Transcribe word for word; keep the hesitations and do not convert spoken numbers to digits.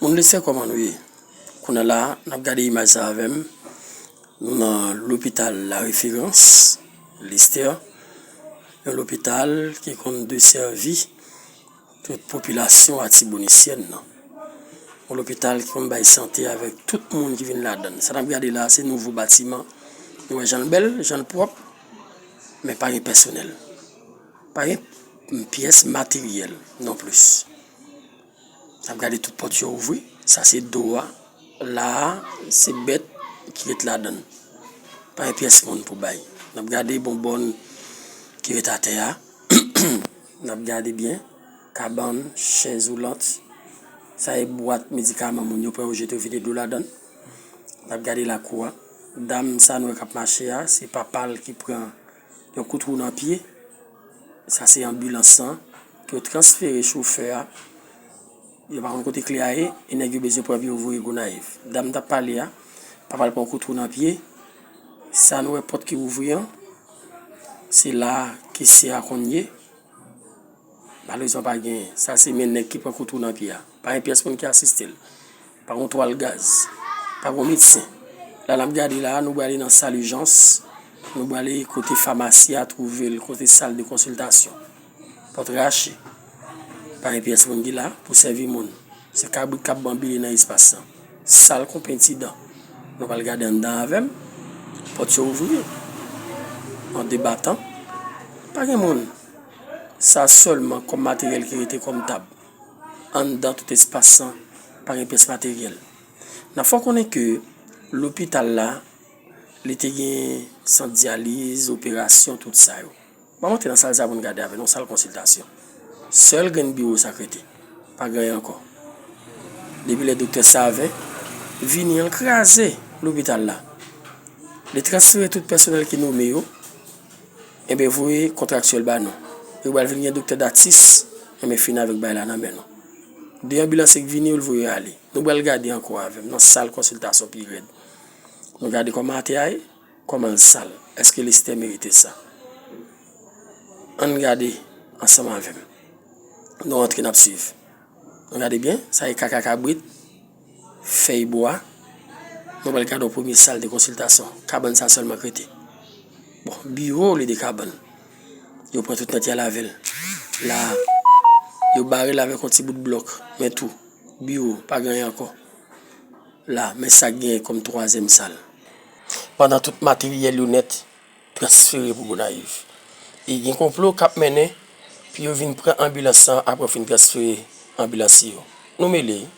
Moun Lestè, kòman nou ye? Kounye a la, n ap gade imaj sa avè m. Nou nan lopital La Référence, Lestè. Yon lopital ki konn desèvi tout popilasyon atibonisyèn nan. Yon lopital ki konn bay sante avèk tout moun ki vin ladan l. Sa n ap gade la, se nouvo batiman. Nou wè jan l bèl, jan l pwòp, men pa gen pèsonèl. Pa gen pyès materyèl non plis. N ap gade tout pòt yo ouvri. Sa se do a. La a, se bèt ki ret ladan l. Pa gen pyès moun pou bay. N ap gade bonbòn ki ret atè a. N ap gade byen. Kabann, chèz woulant. Sa e bwat medikaman moun yo pran yo jete yo vide dlo ladan l. N ap gade lakou a. Dam sa nou wè k ap mache a, se papa l ki pran yon kout wou nan pye. Sa se anbilans lan. Ke yo transfere chofè a. Yo pa konn kote kle a ye, e nèg yo bezwen pran pye yo voye Gonayiv. Dam t ap pale a, papa l pran kout wou nan pye. Sa nou wè pòt ki ouvri an, se la kesye a konn ye. Malerezman pa genyen. Sa se men nèg ki pran kout wou nan pye a. Pa gen pyès moun ki asiste l. Pa gen twal gaz. Pa gen medsen. La n ap gade la, nou prale nan sal ijans. Nou prale kote famasi a twouve l, kote sal de konsiltasyon. Pòt rache. Pa gen pyès moun ki la pou sèvi moun. Se kabrit k ap banbile nan espas lan. Sal konpenti dan. Nou pral gade anndan avè m. Pòt yo ouvri. An debatan. Pa gen moun. Sa sèlman kòm materyèl ki rete kòm tab. Anndan tout espas lan, pa gen pyès materyèl. N ap fè w konnen ke lopital la, li te gen sant dyaliz, operasyon, tout sa yo. Ban m antre nan sal sa pou n gade avè nou, sal konsiltasyon. Sèl grenn biwo sa k rete. Pa gen anyen ankò. Depi lè doktè Savin vini an, l kraze lopital la. Li transfere tout pèsonèl ki nome yo, enben voye kontraktyèl ba nou. Yo pral vin gen doktè Datis, enben fini avèk bagay la nan men nou. De anbilansye k vini yo, l voye yo ale. Nou pral gade ankò avè m nan sal konsiltasyon pi rèd. Nou gade kòman atè a ye, kòman l sal. Èske Lestè merite sa? Ann gade ansanm avè m. Nou rantre, n ap swiv. Nou gade byen, sa e kaka kabrit, fèy bwa. Nou pral gade yon premye sal de konsiltasyon. Kabann sa sèlman k rete. Bon, biwo li de kabann. Yo pran tout nèt y al avè l. La, yo bare l avèk yon ti bout blòk. Men tou, biwo, pa gen anyen ankò. La, men sa k genyen kòm twazyèm sal. Pandan tout materyèl yo nèt transfere pou Gonayiv. E gen konplo k ap mennen pou yo vin pran anbilans lan apre yo fin transfere anbilansye yo. Nou mele, wi.